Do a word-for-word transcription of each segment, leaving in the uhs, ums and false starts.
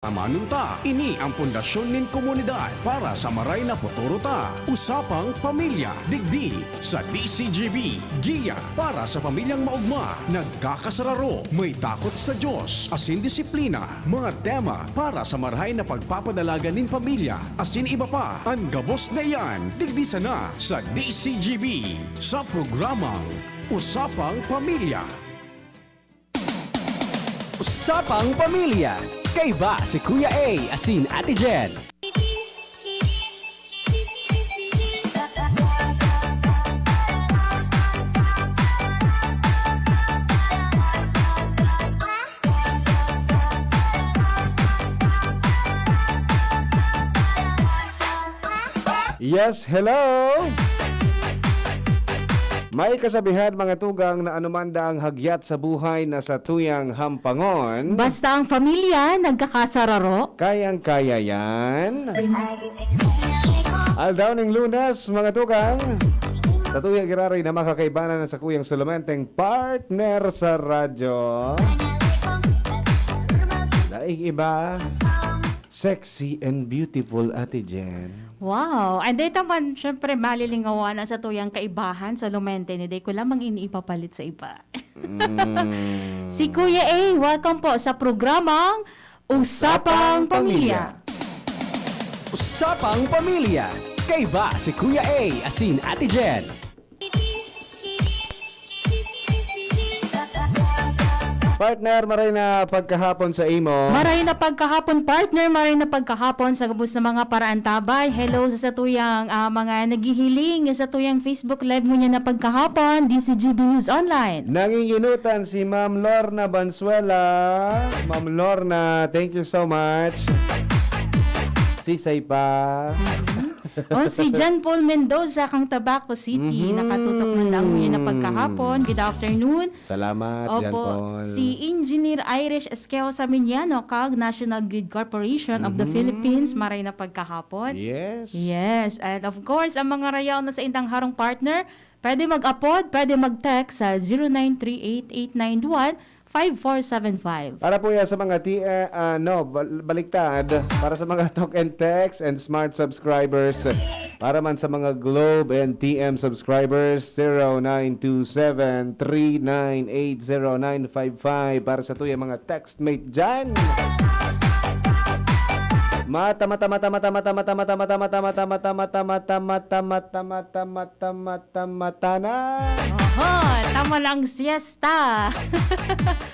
Tamanon ta, ini ang pundasyon nin komunidad para sa maray na futuro ta. Usapang Pamilya, digdi sa D C G B. Giya para sa pamilyang maogma, nagkakasararo, may takot sa Dios, asin disiplina. Mga tema para sa marahay na pagpapadalagan nin pamilya, asin iba pa. An gabos na iyan, digdi sana sa D C G B, sa programang Usapang Pamilya. Usapang Pamilya, kaiba si Kuya A asin Ate Jen. Yes, hello! May kasabihan, mga tugang, na anuman daang hagyat sa buhay na satuyang hampangon. Basta ang pamilya nagkakasararo. Kayang-kaya yan. Aldaw ning Lunes, mga tugang. Satuya giraray na makakaibanan na sakuyang solomenteng partner sa radyo. Daing iba, sexy and beautiful, Ate Jen. Wow! And dahil naman, syempre, malilingawan ang satuyang kaibahan, solomente, ni dai ko lamang ini ipapalit sa iba. Mm. Si Kuya A, welcome po sa programang Usapang Pamilya. Usapang Pamilya. Kaiba si Kuya A asin Ate Jen. Partner, maray na pagkahapon sa imo. Maray na pagkahapon, partner. Maray na pagkahapon sa gabos na mga paraantabay. Hello sa satuyang, ah, mga naghihiling sa tuyang Facebook Live ngunyan na pagkahapon, D C G B News Online. Nanginginutan si Ma'am Lorna Bansuela. Ma'am Lorna, thank you so much. Sisay pa. Mhm. Oh, si John Paul Mendoza kang Tabaco City. Mhm. Nakatutok man daw ngunyan na pagkahapon. Good afternoon. Salamat, John Paul. Opo, si Engineer Irish Esqueo Saminiano kag National Grid Corporation of the Mhm. Philippines, maray na pagkahapon. Yes. Yes, and of course, ang mga rayaw na sa indang harong partner, pwede mag-apod, pwede mag-text sa zero nine three eight eight nine one five four seven five. Para po yan sa mga T-, eh, ah, no, bal-, baliktad, para sa mga talk and text and smart subscribers, para man sa mga Globe and T M subscribers, zero nine two seven three nine eight zero nine five five. Para sa tuyang mga textmate dyan. Mata, mata, mata, mata, mata, mata, mata, mata, mata, mata, mata, mata, mata, mata, mata, mata, mata, mata na. Oho, tama lang, siesta.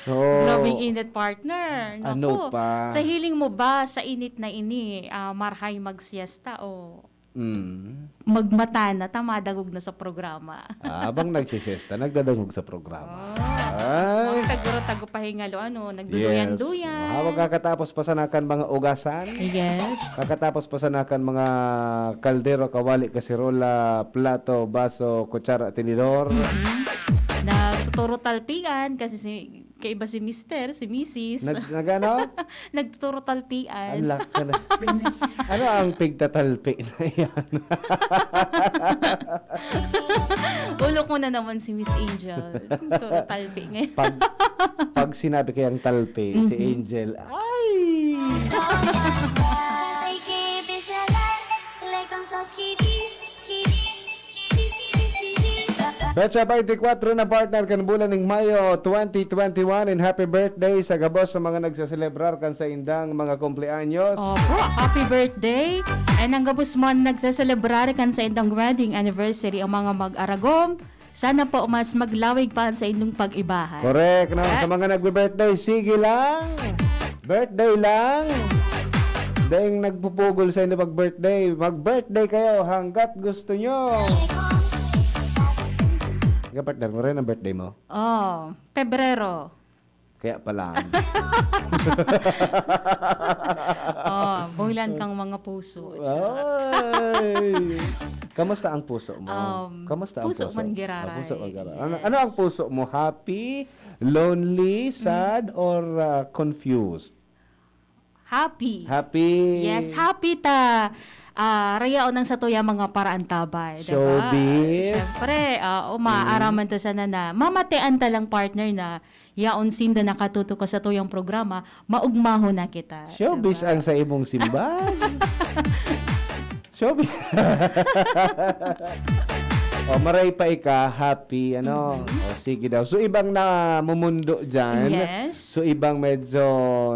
So, grabing init, partner. Ano Naku, pa? Sa hiling mo ba sa init na ini, ah, marhay magsiesta o Mm. magmata na, ta madangog na sa programa? Ah, habang nagsisiesta, nagdadangog sa programa. Oh. Ay. Mga taguro-tago pahingalo, ano, Yes. nagduduyan-duyan. Habang kakatapos pa sana kan mga ugasan. Yes. Kakatapos pa sana kan mga kaldero, kawali, kaserola, plato, baso, kutsara, tinidor. Mhm. Nagtuturo talpian kasi si, kaiba si mister, si misis. Nag-, nag-ano? Nagtuturo talpian. Ang laki na. Ano ang pigtatalpi na yan? Ulok mo na naman si Miss Angel. Turo talpi ngayon. Pag, pag sinabi kayang talpi, si Mhm. Angel, ay! Petsa twenty-four na, partner, kan bulan ning Mayo twenty twenty-one, and happy birthday sa gabos sa mga nagseselebrar kan saindang mga kumpleanyos. Opo, happy birthday! And ang gabos man nagseselebrar kan saindang wedding anniversary, ang mga mag-aragom, sana po mas maglawig pa ang saindong pag-ibahan. Correct, no? Eh? Sa mga nagbe-birthday, sige lang. Birthday lang. Daing nagpupugol sa inyo pag-birthday. Mag-birthday kayo hanggat gusto nyo. Ikaw, partner, mo rin ang birthday mo? Oh, Pebrero. Kaya pala. Oh, buhilan kang mga puso. Ay! Kamusta ang puso mo? Um, Kamusta ang puso puso? man giraray. Ah, puso man giraray. Ano, Yes. ano ang puso mo? Happy, lonely, Mm. sad, or, ah, confused? Happy. Happy. Yes, happy ta. Ah, rayaon ang satuyang mga paraantabay, di ba? Showbiz. Siyempre, oo, maaaraman ta sana na mamatean ta lang, partner, na yaon sinda nakatutok sa satuyang programa, maugmahon na kita. Showbiz Diba? Ang sa imong simbahan. Showbiz. O, maray pa ika, happy, ano? Mhm. O, sige daw. So, ibang namumundo dyan. Yes. So, ibang medyo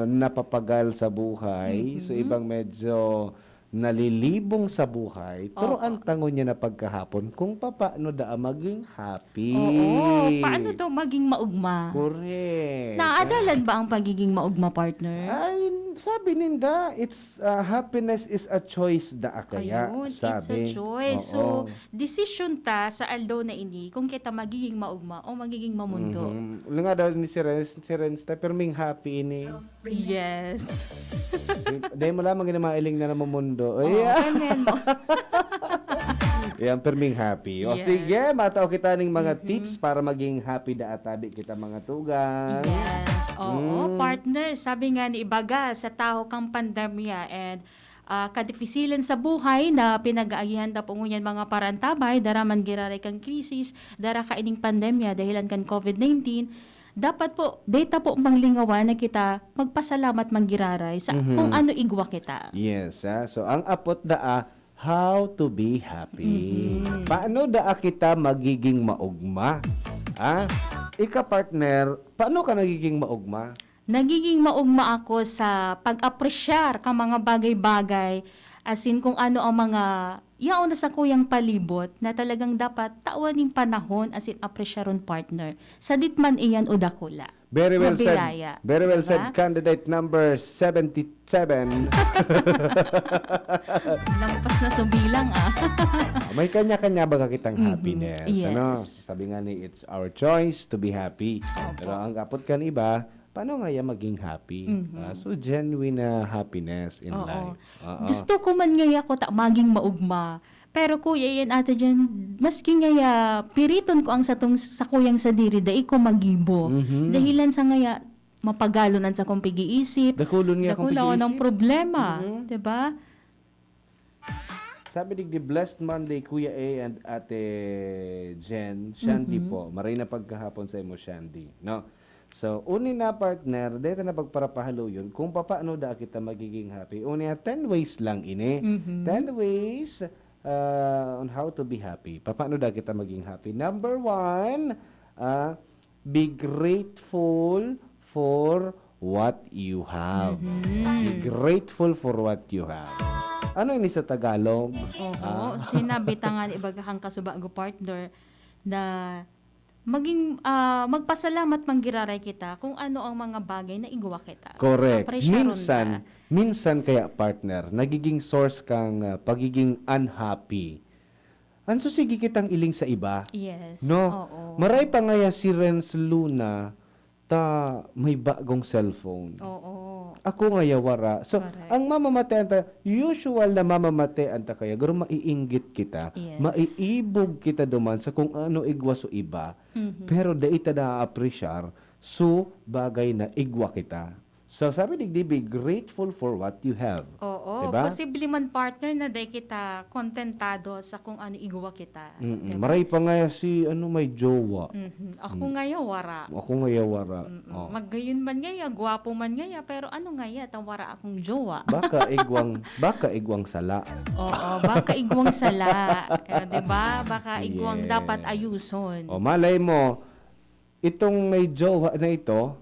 napapagal sa buhay. So, Mhm. ibang medyo nalilibong sa buhay. Pero Oo. ang tangon niya na pagkahapon, kung papaano daa maging happy. Oo, paano daw maging maugma? Correct. Naadalan ba ang pagiging maugma, partner? Ay, sabi ninda, it's uh, happiness is a choice daa kaya, Ayun, it's a sabi. Choice. So, Oo. decision ta sa aldaw na ini kung kita magiging maugma o magiging mamundo. Mhm. Wala nga daw ni si Renz, si Renz ta, pero ming happy ini. Yes. Dahil mo lamang yung mailing na namumundo. Oh, Ayan. Amen mo. Yan, perming happy. O Yes. sige, matao kita ning mga Mhm. tips para maging happy da atabi kita mga tugang. Yes. Oo, Mm. partner. Sabi nga ni ibaga, sa taho kang pandemya and ah, kadipisilan sa buhay na pinag-aagihan da po ngunyan mga parantabay, dara man giraray kan krisis, dara kaining pandemya dahilan kan covid nineteen, dapat po, data po manglingawan na kita magpasalamat manggiraray sa Mhm. kung ano igwa kita. Yes, ah. So ang apot daa, how to be happy. Mhm. Paano daa kita magiging maugma? Ah? Ika partner, paano ka nagiging maugma? Nagiging maugma ako sa pag-apresyar ka mga bagay-bagay, as in kung ano ang mga yaon na sa kuyang palibot na talagang dapat tawan ning panahon as in apresyaron, partner. Sadit man iyan o dakula. Very well Mabilaya, said. Very well diba? Said, candidate number seventy-seven. Lampas na sa bilang, ah. May kanya-kanya baga kitang Mhm. happiness, Yes. Ano? Sabi nga ni, it's our choice to be happy. Opo. Pero ang apot kan iba, paano nga yan maging happy? Mhm. Ah, so, genuine na happiness in Oo. Life. Oo. Gusto ko man ngaya ko ta maging maugma. Pero kuya, yan ata dyan, maski ngaya piriton ko ang satong sakuyang sadiri, dai ko magibo. Mhm. Dahilan sa ngaya, mapagalon an sakong pag-iisip, Dakulon nga akong dakulaw ng pag-iisip. Problema. Mhm. Diba? Sabi digdi, "Blessed Monday, Kuya A and Ate Jen." Shandy Mhm. po. Maray na pagkahapon sa imo, Shandy. No? So, uni na, partner, dito na pagparapahalo yun kung paano da kita magiging happy. Uni na, ten ways lang ini. Mhm. Ten ways uh, on how to be happy. Paano da kita maging happy? Number one, uh, be grateful for what you have. Mhm. Be grateful for what you have. Ano ini sa Tagalog? Oho. Ah. Sinabi ta nga ni ibaga kang kasubago, partner, na maging ah, magpasalamat manggiraray kita kung ano ang mga bagay na igwa kita. Correct. Apresyaron Minsan, ta. Minsan kaya, partner, nagiging source kang ah, pagiging unhappy. Anso sige kitang iling sa iba. Yes. No? Oo. Maray pa ngaya si Renz Luna ta may bagong cellphone. Oo. Ako ngaya wara. So, Correct. Ang mamamatean ta, usual na mamamatean ta kaya, garo maiinggit kita, Yes. Maiibog kita duman sa kung ano igwa so iba, Mhm. Pero dai ta na-appreciar, so bagay na igwa kita. So sabi digdi, be grateful for what you have. Oo, Diba? Posible man, partner, na dai kita kontentado sa kung ano igwa kita. Mm-mm. Diba? Maray pa nga si ano may jowa. Mhm. Ako ngaya wara. Ako ngaya wara. Mm-mm. Oh. Magayon man ngaya, gwapo man ngaya, pero ano ngaya, ta wara akong jowa. Baka igwang, baka igwang sala. Oo, baka igwang sala. Eh, diba? Baka igwang Yes. Dapat ayuson. O malay mo, itong may jowa na ito,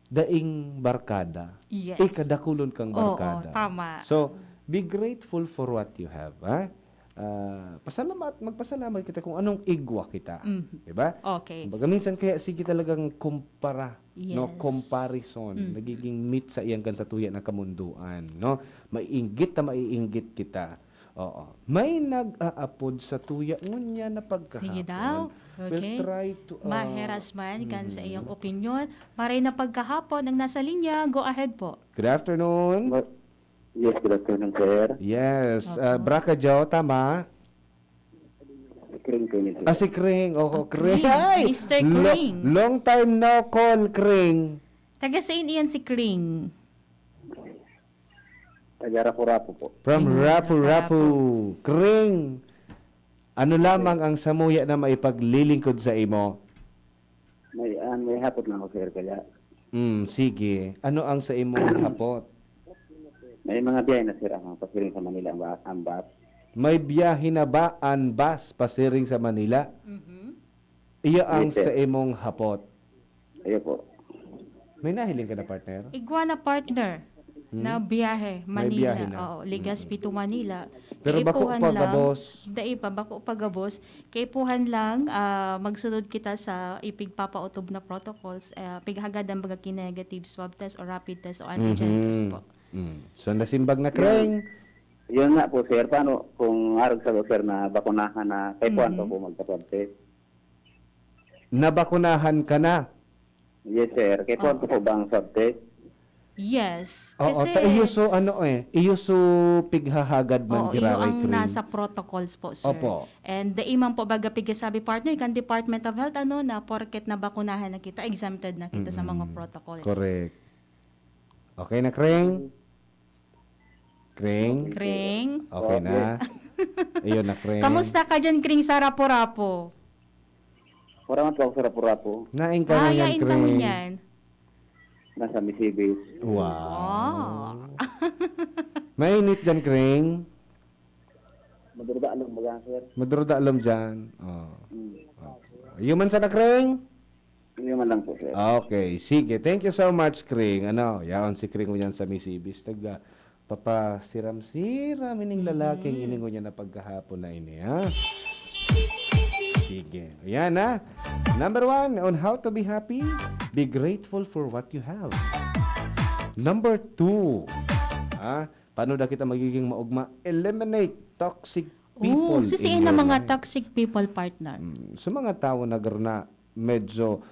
daing barkada. Yes. Ikadakulon kang Oo, barkada. Tama. So, be grateful for what you have, ha? Ah, pasalamat, magpasalamat kita kung anong igwa kita. Mhm. Diba? Okay. Kumbaga, minsan kaya sige talagang kumpara, no? Yes. Comparison. Mhm. Nagiging meet sa iyang kan sa tuya na kamunduan, no? Maiinggit na maiinggit kita. Oo. May nag-aapod sa tuya ngunya na pagkahapon. Sige daw. Okay. We'll try to, uh, Maheras man kan sa mhm. iyong opinion. Maray na pagkahapon ang nasa linya. Go ahead po. Good afternoon. Ma- Yes, good afternoon, sir. Yes, Opo. uh, Braka Joe, tama? Kring ko ni sir. Ah, si Kring. Oh, Ah, Kring. Kring. Ay! Mister Lo- Kring. Long time no call, Kring. Taga saan iyan si Kring? Taga Rapu-Rapu po. From Mhm, Rapu-Rapu. Rapu-Rapu. Kring, ano lamang ang samuya na maipaglilingkod sa imo? May, ah, may hapot lang ako, sir, kaya Mm, sige. Ano ang sa imong hapot? May mga biyahe na, sir, ang pasiring sa Manila, ang ba-, ang bus. May biyahe na ba ang bus pasiring sa Manila? Mhm. Iya ang Yes, sir. sa imong hapot. Ayo po. May nahiling ka na, partner? Igwa na, partner, Hmm? na biyahe, May Manila. biyahe na. Oo, Legazpi Mm. to Manila. Pero bako Kaipuhan pa lang, gabos. dai pa, bako pa gabos. Kaipuhan lang, ah, magsunod kita sa ipigpapautob na protocols. Ah, pighagad ang mga ki-negative swab test o rapid test o antigen test Mhm. po. Mm. So, nasimbag na, Yun. Kreng? Yun nga po, sir. Paano kung arog sa, sir, na bakunahan na, kaipuhan pa Mhm. po magpa-swab test? Nabakunahan ka na? Yes, sir. Kaipuhan Oo. po bang swab test? Yes. Oo, Kasi ta-, iyo so, ano eh, iyo so pighahagad man Oo, iyo giraray, ang Kreng. nasa protocols po, sir. Opo. And dai man po baga pigsabi, partner, kan Department of Health, ano, na porket nabakunahan na kita, exempted na kita sa mga Mm-mm. protocols. Correct. Okay na, Kreng? Kreng? Kreng? Okay na? Ayun na, Kreng. Kamusta ka dyan, Kreng, sa Rapu-Rapu? Wala man po ako sa Rapu-Rapu. Nain ka Ah, ngunyan, yain ka Kreng. ngunyan. Nasa Misibis. Wow. Wow. Mainit dyan, Kreng. Madurda lang baga, sir. Madurda lang dyan. Oh. Mm. Okay. Iyo man sana, Kreng? Iyo man lang po, sir. Okay, sige. Thank you so much, Kreng. Ano, yaon si Kreng ngunyan sa Misibis. Taga, papasiram-siram ining lalaking Mm. ini ngunyan na pagkahapon na ini, ha? Sige. Ayan, ha? Number one, on how to be happy, be grateful for what you have. Number two, ha? Paano na kita magiging maugma? Eliminate toxic people Oh, sisiin in na your mga life. toxic people, partner? Mm, sa mga tawo na gar-, na medyo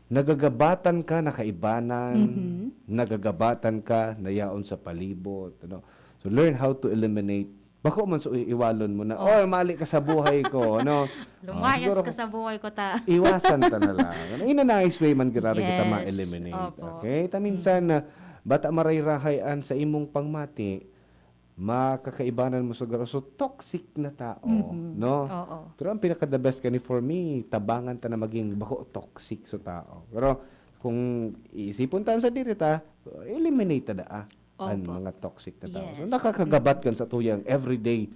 nagagabatan ka na kaibanan, Mhm. nagagabatan ka na yaon sa palibot, ano. So, learn how to eliminate. Bako man so i-, iwalon mo na, Oh. "Oh, mali ka sa buhay ko," ano. Oh, Lumayas siguro ka sa buhay ko, ta. iwasan ta na lang. In a nice way man, grabe kita Yes. ma-eliminate. Opo. Okay? Ta minsan, Mm. ah, bata maray-rahay an sa imong pangmati, makakaibanan mo sa garo-, so toxic na tao, Mhm. no? Oo. Pero ang pinaka the best kani for me, tabangan ta na maging bako toxic sa tao. Pero kung iisipon ta an sadiri ta, eliminate ta daa an Opo. mga toxic na tao. So, Yes. nakakagabat Mhm. kan sa tuyang everyday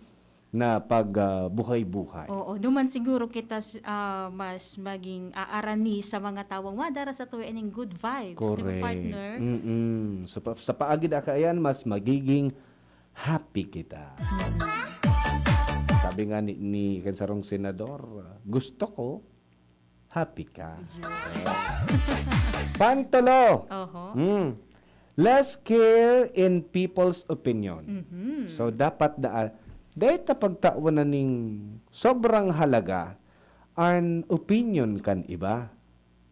na pag, ah, buhay-buhay. Oo, duman siguro kita s-, ah, mas maging aarani sa mga tawong madara sa tuya ining good vibes, di ba, Correct. partner? Mm-mm. So, pa-, sa paagi na kaiyan, mas magiging happy kita. Mm. Sabi nga ni, ni kan sarong senador, "Gusto ko, happy ka." Yes. Pantolo! Oho. Hmm. Less care in people's opinion. Mhm. So, dapat daan, dahil ta pagtawan na ning sobrang halaga, an opinion kan iba.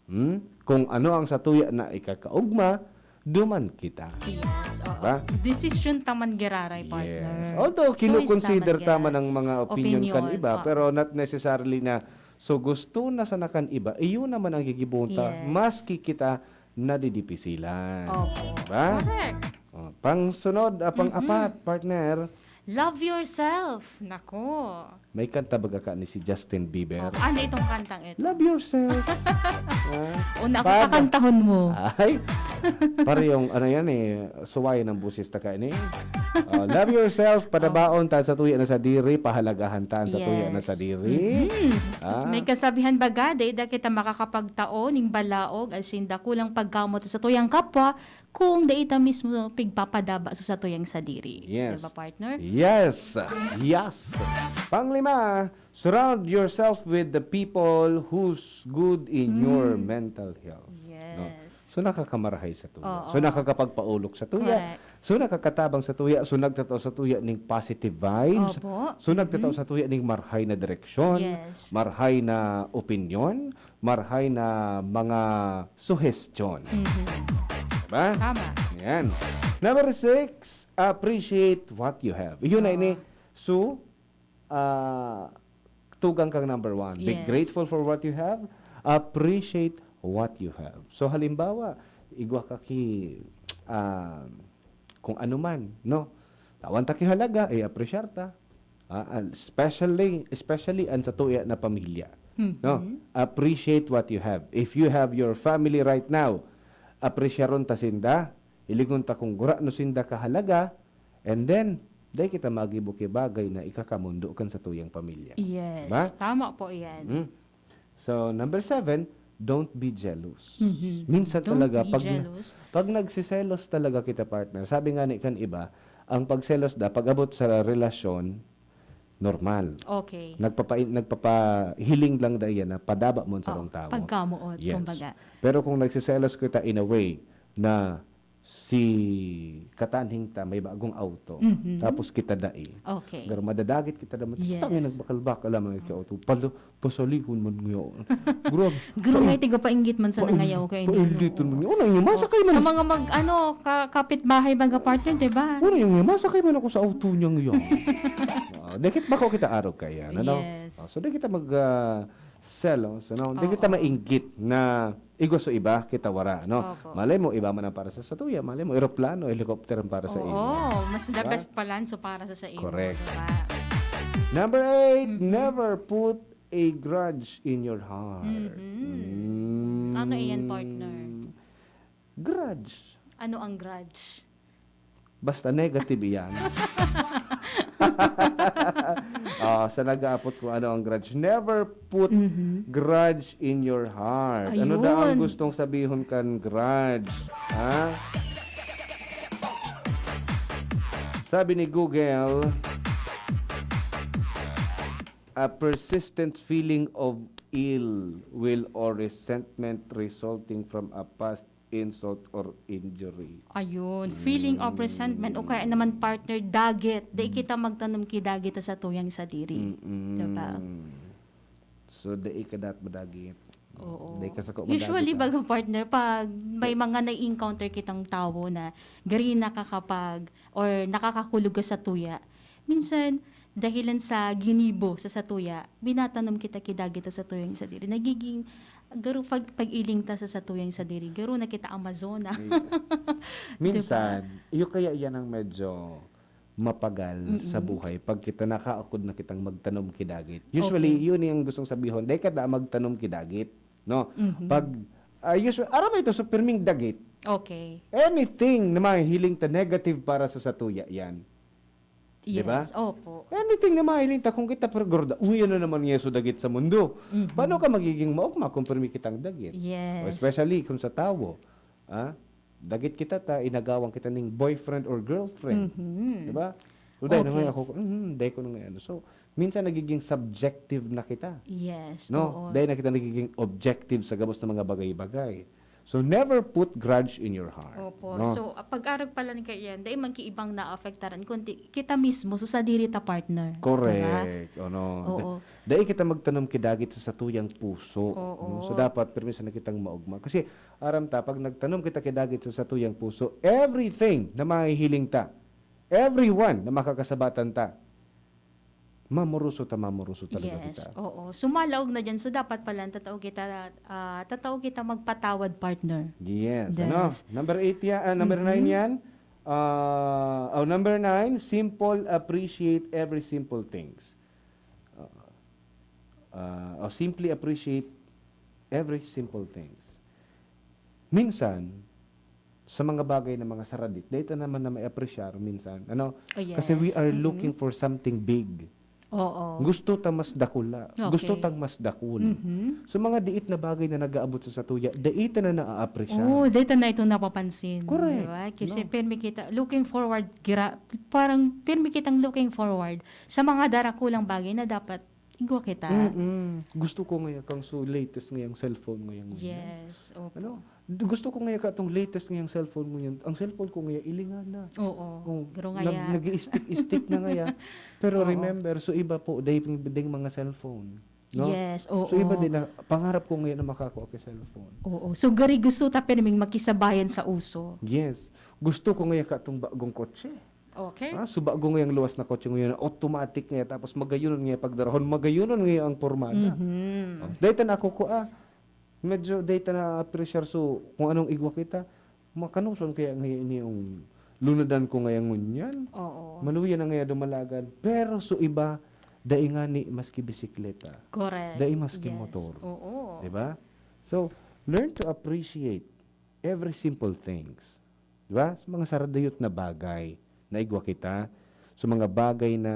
Hmm? Kung ano ang satuya na ikakaugma, duman kita. Yes, oo. Diba? Desisyon ta man giraray, partner. Yes. Although, Choice kinukonsider ta ta man giraray. ang mga opinion kan Opinion, iba, oo. pero not necessarily na, so, gusto na sana kan iba, iyo naman ang gigibohon ta, Yes. maski kita nadidipisilan. Opo. Diba? Correct. Oh, pangsunod, ah, pang-apat, Mm-mm. partner. Love yourself. Nako. May kanta baga ka ni si Justin Bieber? Oh, ano itong kantang ito? Love yourself. Ah, Una ako paano? kakantahon mo. Ay, parehong, ano yan eh, suwayan ng busis ta ka ini. Oh, love yourself, padabaon ta sa tuya na sa diri, pahalagahan ta sa tuya na sa Yes. diri. Mhm. Ah. May kasabihan baga, dai da kita makakapagtao ning balaog, as in, dakulang pagkamot sa tuyang kapwa, kung dai ta mismo pigpapadaba sa satuyang sadiri. Yes. Diba, partner? Yes. Yes. Panglima, surround yourself with the people who's good in your Mm. mental health. No? Yes. So, nakakamarahay sa tuya. Oo. So, nakakapagpaulok sa tuya. Correct. So, nakakatabang sa tuya. So, nagtatao sa tuya ning positive vibes. Opo. So, nagtatao Mm-hmm. sa tuya ning marhay na direksyon, Yes. marhay na opinyon, marhay na mga suhestyon. Mhm. Diba? Tama. Yan. Number six, appreciate what you have. Yun na Oo. ini. So, ah, tugang kang number one. Be Yes. grateful for what you have. Appreciate what you have. So, halimbawa, igwa ka ki, ah, kung ano man, no? Tawan ta ki halaga, i-apresyar ta. Ah, ah, especially, especially an satuya na pamilya. No? Mhm. Appreciate what you have. If you have your family right now, apresyaron ta sinda, hilingon ta kung gurano sinda kahalaga, and then, dai kita magibo ki bagay na ikakamondo kan satuyang pamilya. Yes. Diba? Tama po yan. Mm. So, number seven, don't be jealous. Mhm. Minsan Don't talaga, be pag, jealous. pag nagsiselos talaga kita, partner, sabi nga ni kan iba, ang pagselos da, pag-abot sa relasyon, normal. Okay. Nagpapa nagpapahiling lang da iyan na padaba mo sa Oo, tawo. pagkamoot, Yes. kumbaga. Pero kung nagsiselos kita in a way na si katanhing ta may bagong auto, Mhm. tapos kita dai. Okay. Pero madadagit kita naman. Yes. Tangin, nagbakal-bakal lamang yung auto. Palo, pasalihon man ngayon. Grabe. Guro may tiga painggit man sa Pain- nangayaw kayo. Painditon man ngayon. Ano yung masakay Sa man? Mga mag, ano, ka, kapitbahay, mga partner, di ba? Ano yung masakay man ako sa auto niya ngayon? Ah, dikit bako kita arog kaya, ano? Yes. Ah, so, di kita mag ah, selos, ano? Di Oo. Kita mainggit na igwa sa iba, kita wara, no? Opo. Malay mo, iba man ang para sa satuya. Malay mo, eroplano, helicopter ang para sa Oo, iyo. mas the Diba? best pala so para sa sa iyo. Correct. Diba? Number eight, Mhm. never put a grudge in your heart. Mhm. Mm. Ano iyan, partner? Grudge. Ano ang grudge? Basta negative iyan. Ah, sa nag-aapot kung ano ang grudge. Never put Mhm. grudge in your heart. Ano daw ang Ayun. Gustong sabihon kan grudge? Ha? Sabi ni Google, a persistent feeling of ill will or resentment resulting from a past insult or injury. Ayun, feeling of resentment o kaya naman partner, dagit. Dai kita magtanom ki dagit sa tuyang sadiri. Mm-mm. Diba? So, dai ka dapat madagit. Oo. Dai ka sako Usually, madagit, ah. Baga partner, pag may mga na-encounter kitang tawo na gari nakakapag or nakakakulog ka sa tuya, minsan, dahilan sa ginibo sa satuya, binatanom kita kidagit sa tuyang sadiri. Nagiging, garo pag, pag-iling ta sa satuyang sadiri, garo na kita Amazona. Minsan, iyo kaya yan ang medyo mapagal sa Mm-mm. buhay pag kita nakaakod na kitang magtanom kidagit. Usually, Okay. Yun yung gustong sabihon, dai ka da magtanom kidagit, no? Mhm. Pag, ah, usually, aram mo ito, so pirming dagit. Okay. Anything na mahihiling ta negative para sa satuya yan. Di ba? Yes, opo. Anything na mahiling ta, kung kita pergorda, uy, ano naman nga so dagit sa mundo? Mhm. Paano ka magiging maugma kung pirmi kitang dagit? Yes. Especially kung sa tawo. Ah? Dagit kita ta, inagawan kita ning boyfriend or girlfriend. Mhm. Di ba? So, dahil na Okay. nga ako, mm, dahil ko na nga ano. So, minsan nagiging subjective na kita. Yes, No? oo. Dahil na kita nagiging objective sa gabos ng mga bagay-bagay. So, never put grudge in your heart. Opo. No? So, ah, pag-arog pala ni kaiyan, dai man ki ibang naapektaran, kundi kita mismo, so sadiri ta partner. Correct. Ano, Oo. da- dai kita magtanom kidagit sa satuyang puso. Oo. Mm, so, dapat pirmi sana kitang maugma. Kasi, aram ta, pag nagtanom kita kidagit sa satuyang puso, everything na mahihiling ta, everyone na makakasabatan ta, mamuruso ta, mamuruso talaga Yes, kita. Oo. So, malaog na dyan. So, dapat pala, tatao kita, ah, tatao kita magpatawad, partner. Yes, Yes. Ano? Number eight yan, ah, number Mhm. nine yan. Ah, oh, number nine, simple, appreciate every simple things. Ah, ah, oh, simply appreciate every simple things. Minsan, sa mga bagay na mga saradit, dahil naman na may appreciar minsan. Ano? Oh, yes. Kasi we are Mhm. looking for something big. Oo. Gusto ta mas dakula. Okay. Gusto tang mas dakul. Mhm. So, mga diit na bagay na nag-aabot sa satuya, dai ta na naa-appreciate. Oo, dai ta na ito napapansin. Correct. Diba? Kasi No. pirmi kita, looking forward, gra- parang pirmi kitang looking forward sa mga darakulang bagay na dapat igwa kita. Mm-mm. Gusto ko ngayon kang so latest ngayong cellphone ngayong ngayon. Yes, opo. Ano? D- Gusto ko ngayon ka itong latest ngayong cellphone mo yan. Ang cellphone ko ngayon, ilingan na. Oo. Oh, Garo nag- ngaya. Nag-i-stick-stick na ngaya. Pero Oo. Remember, so iba po, dahil ding mga cellphone. No? Yes, oo. So iba din na, pangarap ko ngayon na makakawa ka cellphone. Oo. So, gari gusto ta pirming makisabayan sa uso. Yes. Gusto ko ngayon ka itong bagong kotse. Okay. Ah, so bago ngayong luwas na kotse ngayon, automatic ngayon, tapos magayunon ngayon pagdarahon, magayunon ngayon ang pormada. Mhm. Oh, dahil na ako ko, ah, medyo dahil na appreciar, so kung anong igwa kita, makanuson kaya ngayon yung lunadan ko ngayon ngunyan. Oo. Maluya na ngaya dumalagan. Pero so iba, dai ngani maski bisikleta. Correct. Dai maski Yes. motor. Oo. Di ba? So, learn to appreciate every simple things. Di ba? Sa mga saradayot na bagay, naigwa kita. Sa mga bagay na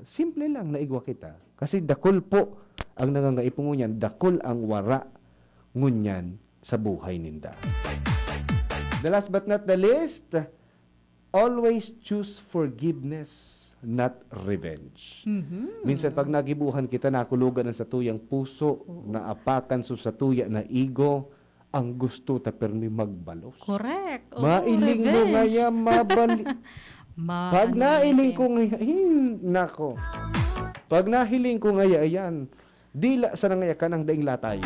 simple lang, naigwa kita. Kasi dakul po ang nangangaipo ngunyan, dakul ang wara ngunyan sa buhay ninda. The last but not the least, always choose forgiveness, not revenge. Mhm. Minsan pag nagibuhan kita, nakulogan ang satuyang puso, naapakan so satuya na ego, ang gusto ta permi magbalos. Correct. Oo, Mailing mo revenge. ngaya, mabali. Ma- Pag ano nailing yun? ko ngaya, hin, nako. Pag nahiling ko ngaya, ayan, dila sa nangaya ka ng daing latay.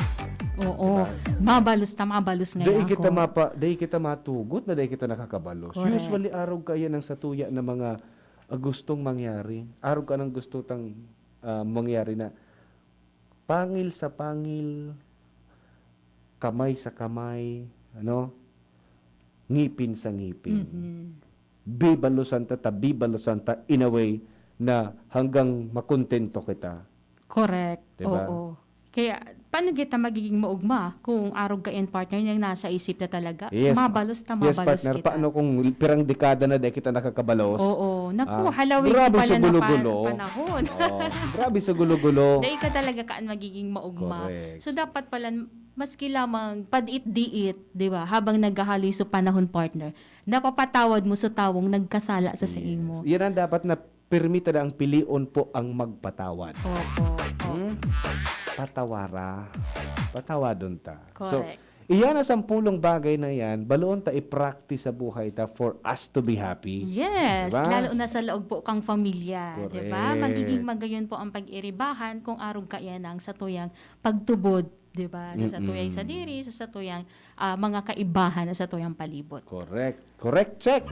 Oo. Diba? Mabalos ta, mabalos ngaya Dai kita ako. mapa, dai kita matugot na dai kita nakakabalos. Correct. Usually, arog kaya ng satuya na mga ah, gustong mangyari. Arog ka ng gusto tang ah, mangyari na pangil sa pangil, kamay sa kamay, ano? Ngipin sa ngipin. Mhm. Bibalusan ta, ta bibalusan ta in a way na hanggang makontento kita. Correct. Diba? Oo. Kaya, paano kita magiging maugma kung arog ka and partner yung nasa isip na talaga? Yes, Mabalos ta, yes, mabalos partner. kita. Paano kung pirang dekada na dai kita nakakabalos? Oo. Naku, Ah, halawig grabe pala sa na gulo-gulo. pa- panahon. Oh, grabe sa gulo-gulo. Dahil ka talaga kaan magiging maugma. Correct. So, dapat pala, maski lamang padiit-diit, di ba? Habang naghahaloy sa panahon, partner, napapatawad mo sa tawong nagkasala sa sa Yes. imo. Yan ang dapat na permita na ang pilion po ang magpatawad. Opo. opo. Hmm? Patawara. Patawadon ta. So, Correct. iyan ang sampulong bagay na yan, baloon ta i-practice sa buhay ta for us to be happy. Yes, Diba? lalo na sa laog po kang pamilya, Correct. di ba? Magiging magayon po ang pag-iribahan kung arog ka yan ang satuyang pagtubod, di ba? Sa satuyang Mm-mm. sadiri, sa satuyang ah, mga kaibahan na satuyang palibot. Correct. Correct, check.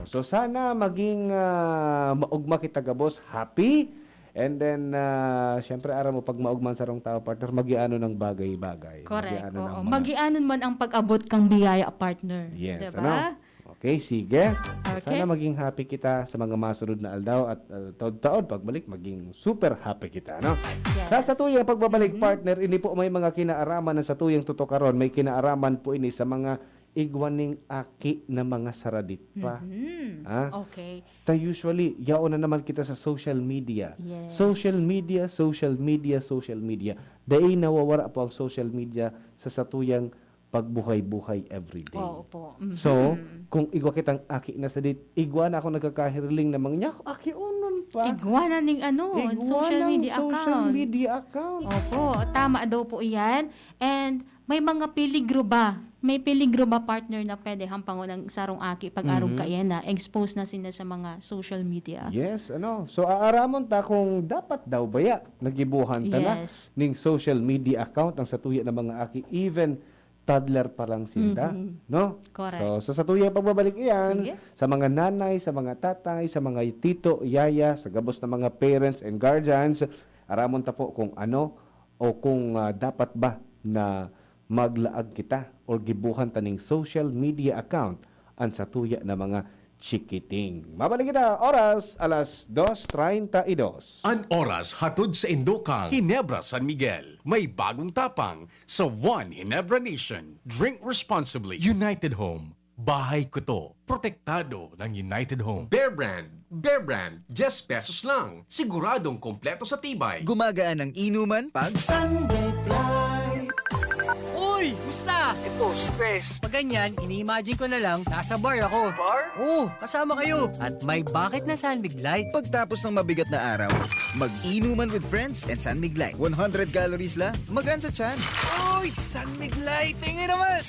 So sana maging ah, maugma kita gabos, happy. And then, ah, syempre, aram mo, pag maugma ang sarong tao, partner, magiano ng bagay-bagay. Correct. Magiano ng Oo. mga Magianon man ang pag-abot kang biyaya, partner. Yes, Diba? ano? Okay, sige. Okay. Sana maging happy kita sa mga masunod na aldaw at ah, taod-taod pagbalik maging super happy kita, no? Yes. Sa satuyang pagbabalik, Mhm. partner, ini po may mga kinaaraman na satuyang tutukaron. May kinaaraman po ini sa mga igwa ning aki na mga saradit pa. Mhm. Ah? Okay. Ta usually, yaon na naman kita sa social media. Yes. Social media, social media, social media. Dai nawawara po ang social media sa satuyang pagbuhay-buhay everyday. Oo po. Mhm. So, kung igwa kitang aki na sadit, igwa na ako nagkakahiriling na mga niya, aki unon pa. Igwa na ning ano, Igwa social ng media social account. media account. Opo, tama daw po iyan. And may mga peligro ba? May peligro ba, partner, na pwede hampangon ang sarong aki pag arog Mhm. ka yan na expose na sila sa mga social media? Yes, ano. So, aaramon ta kung dapat daw baya nagibuhan ta na Yes. ning social media account ang satuya ng mga aki, even toddler pa lang sinda, Mhm. no? Correct. So, sa satuya pagbabalik iyan, Sige. sa mga nanay, sa mga tatay, sa mga tito, yaya, sa gabos na mga parents and guardians, aramon ta po kung ano o kung ah, dapat ba na maglaag kita or gibuhan ta ning social media account an satuya na mga chikiting. Mabalik kita, oras, alas dos treinta y dos. An oras hatod sa indo kang Ginebra San Miguel. May bagong tapang sa One Ginebra Nation. Drink responsibly. United Home. Bahay ko to. Protektado ng United Home. Bear Brand. Bear Brand. Diyes pesos lang. Siguradong kompleto sa tibay. Gumagaan ang inuman pag Sunday Fly. Uy! Musta? Ito, si Pes. Pag ganyan, ini-imagine ko na lang, nasa bar ako. Bar? Oo, kasama kayo. At may bakit na San Mig Light. Pagtapos ng mabigat na araw, mag-inuman with friends and San Mig Light. One hundred calories lang, magaan sa tiyan. Uy! San Mig Light! Tingin naman!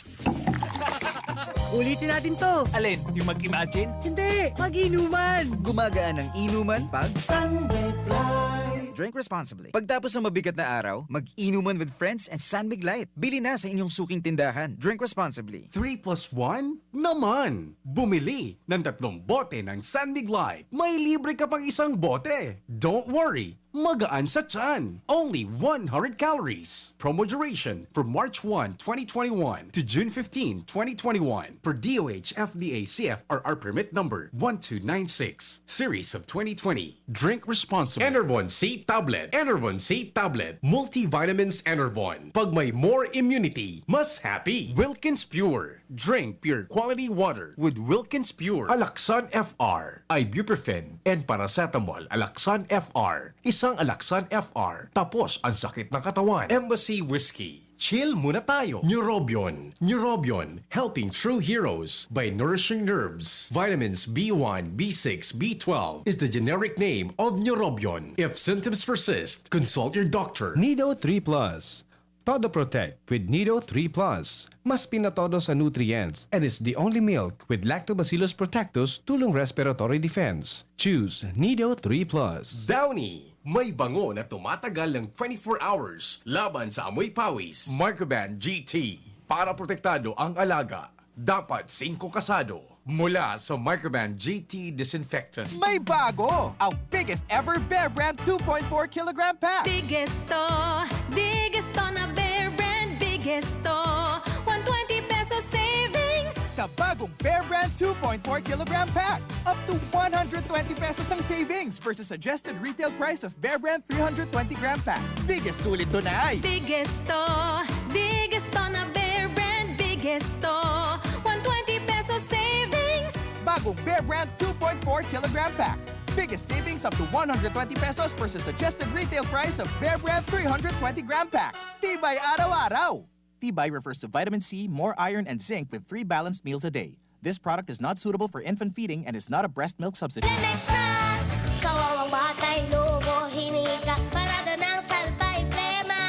Ulitin natin to. Alin? Yung mag-imagine? Hindi! Mag-inuman! Gumagaan ang inuman pag Sunday Fly. Drink responsibly. Pagtapos ng mabigat na araw, mag-inuman with friends and San Mig Light. Bili na sa inyong suking tindahan. Drink responsibly. Three plus one naman! Bumili ng tatlong bote ng San Mig Light. May libre ka pang isang bote. Don't worry! Magaan sa tiyan. Only one hundred calories. Promo duration from March one, twenty twenty-one to June fifteen, twenty twenty-one. Per D O H F D A C F R R permit number one two nine six, series of twenty twenty. Drink responsibly. Enervon C Tablet. Enervon C Tablet. Multivitamins Enervon. Pag may more immunity, mas happy. Wilkins Pure. Drink pure quality water with Wilkins Pure. Alaxan F R, ibuprofen, and paracetamol. Alaxan F R. Isang Alaxan F R. Tapos ang sakit ng katawan. Embassy Whiskey. Chill muna tayo. Neurobion. Neurobion. Helping true heroes by nourishing nerves. Vitamins B one, B six, B twelve is the generic name of Neurobion. If symptoms persist, consult your doctor. Nido three Plus. Todo Protect with Nido three Plus. Mas pinatodo sa nutrients and is the only milk with Lactobacillus protectus tulong respiratory defense. Choose Nido three Plus. Downy, may bango na tumatagal ng twenty-four hours laban sa amoy pawis. Microban G T, para protektado ang alaga. Dapat singko kasado. Mula sa Microban G T Disinfectant. May bago! Ang biggest ever Bear Brand two point four kilogram pack. Biggest to, biggest to na Bear Brand, biggest to. One twenty peso savings. Sa bagong Bear Brand two point four kilogram pack, up to one hundred twenty pesos ang savings versus suggested retail price of Bear Brand three hundred twenty gram pack. Biggest sulit to na ay. Biggest to, biggest to na Bear Brand, biggest to. One twenty peso savings. Bagong Bear Brand two point four kilogram pack. Biggest savings up to one hundred twenty pesos versus suggested retail price of Bear Brand three hundred twenty gram pack. Tibay araw-araw. Tibay refers to vitamin C, more iron, and zinc with three balanced meals a day. This product is not suitable for infant feeding and is not a breast milk substitute. Lemex na! Kawawang bata, inuubo, hinika, parada ng salbay, plema.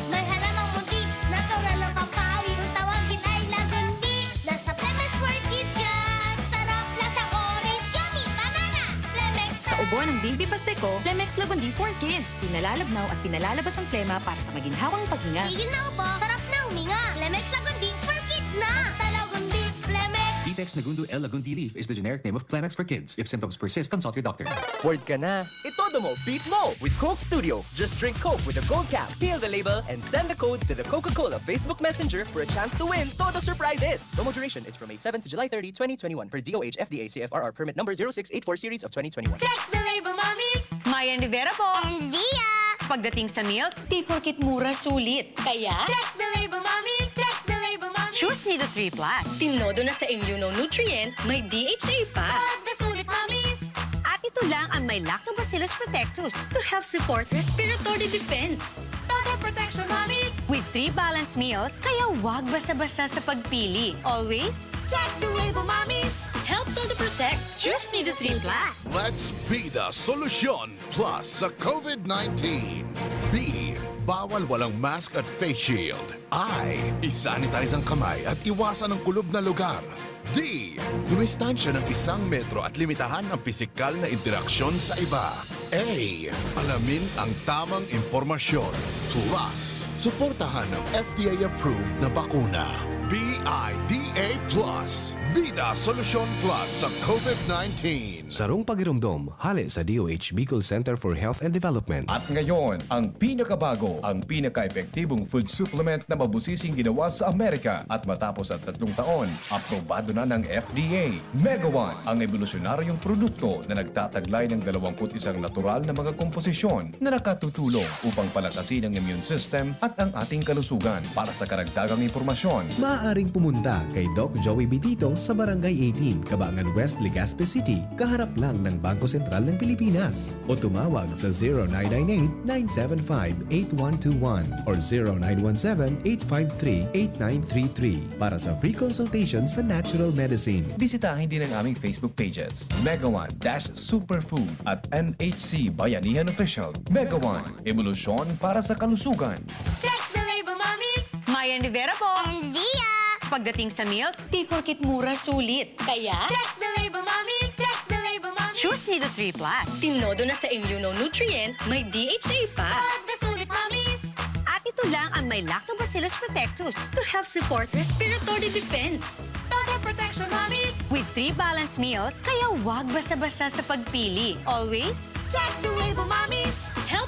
May halamang munti, natural ng pampawi. Kung tawagin ay lagundi, nasa Lemex for Kids yan. Sarap, lasang orange, yummy, banana. Lemex Sa na! Ubo ng Baby Pasteco, Lemex Lagundi for Kids. Pinalalabnaw at pinalalabas ang plema para sa maginhawang paghinga. Tigil na ubo, sarap na huminga. Lemex Lagundi for Kids na! Basta Lagundi, Lemex! Vitex Nagundo L Lagundi Leaf is the generic name of Clemex for Kids. If symptoms persist, consult your doctor. Bored ka na? Itodo mo, beat mo with Coke Studio. Just drink Coke with a gold cap, peel the label, and send the code to the Coca-Cola Facebook Messenger for a chance to win Todo Surprises. Promo duration is from May seven to July thirty, twenty twenty-one, per D O H F D A C F R R permit number zero six eight four series of twenty twenty-one. Check the label, mommies! Mayan Rivera po! And Dia! Pagdating sa milk, di porkit mura, sulit. Kaya? Check the label, mommies! Check the label, mommies! Choose Nido three Plus. Tinodo na sa immunonutrient, may D H A pa. Pag nasulit, mommies! At ito lang ang may Lactobacillus protectus to help support respiratory defense. Todo protection, mommies! With three balanced meals, kaya wag basta-basta sa pagpili. Always Check the label, mommies! Help Todo Protect. Choose Nido three Plus. Let's be the solution plus sa COVID nineteen. B, bawal walang mask at face shield. I, isanitize ang kamay at iwasan ang kulob na lugar. D, dumistansya ng isang metro at limitahan ang pisikal na interaksyon sa iba. A, alamin ang tamang impormasyon. Plus, suportahan ng F D A-approved na bakuna. B I D A plus. Bida Solusyon Plus sa COVID nineteen. Sarong pagiromdom, hale sa D O H Bicol Center for Health and Development. At ngayon, ang pinakabago, ang pinaka-epektibong food supplement na mabusising ginawa sa Amerika at matapos ang tatlong taon, aprobado na ng F D A. Megawan, ang ebolusyonaryong produkto na nagtataglay ng dalawampu't isang natural na mga komposisyon na nakatutulong upang palakasin ang immune system at ang ating kalusugan. Para sa karagdagang impormasyon, maaaring pumunta kay Doc Joey Bitito sa Barangay eighteen, Cabangan West, Legazpi City, kaharap lang ng Bangko Sentral ng Pilipinas. O tumawag sa zero nine nine eight, nine seven five, eight one two one or zero nine one seven, eight five three, eight nine three three para sa free consultation sa natural medicine. Bisitahin din ang aming Facebook pages, Megawan dash Superfood at N H C Bayanihan Official. Megawan, ebolusyon para sa kalusugan. Check the label, mommies! Mayan Rivera po! And Dia! Pagdating sa milk, di porkit mura, sulit. Kaya, check the label, mommies! Check the label, mommies! Choose Nido three plus. Tinodo na sa immunonutrient, may D H A pa. Pag nasulit, mommies! At ito lang ang may Lactobacillus protectus to help support respiratory defense. Total protection, mommies! With three balanced meals, kaya wag basta-basta sa pagpili. Always, check the label, mommies! Help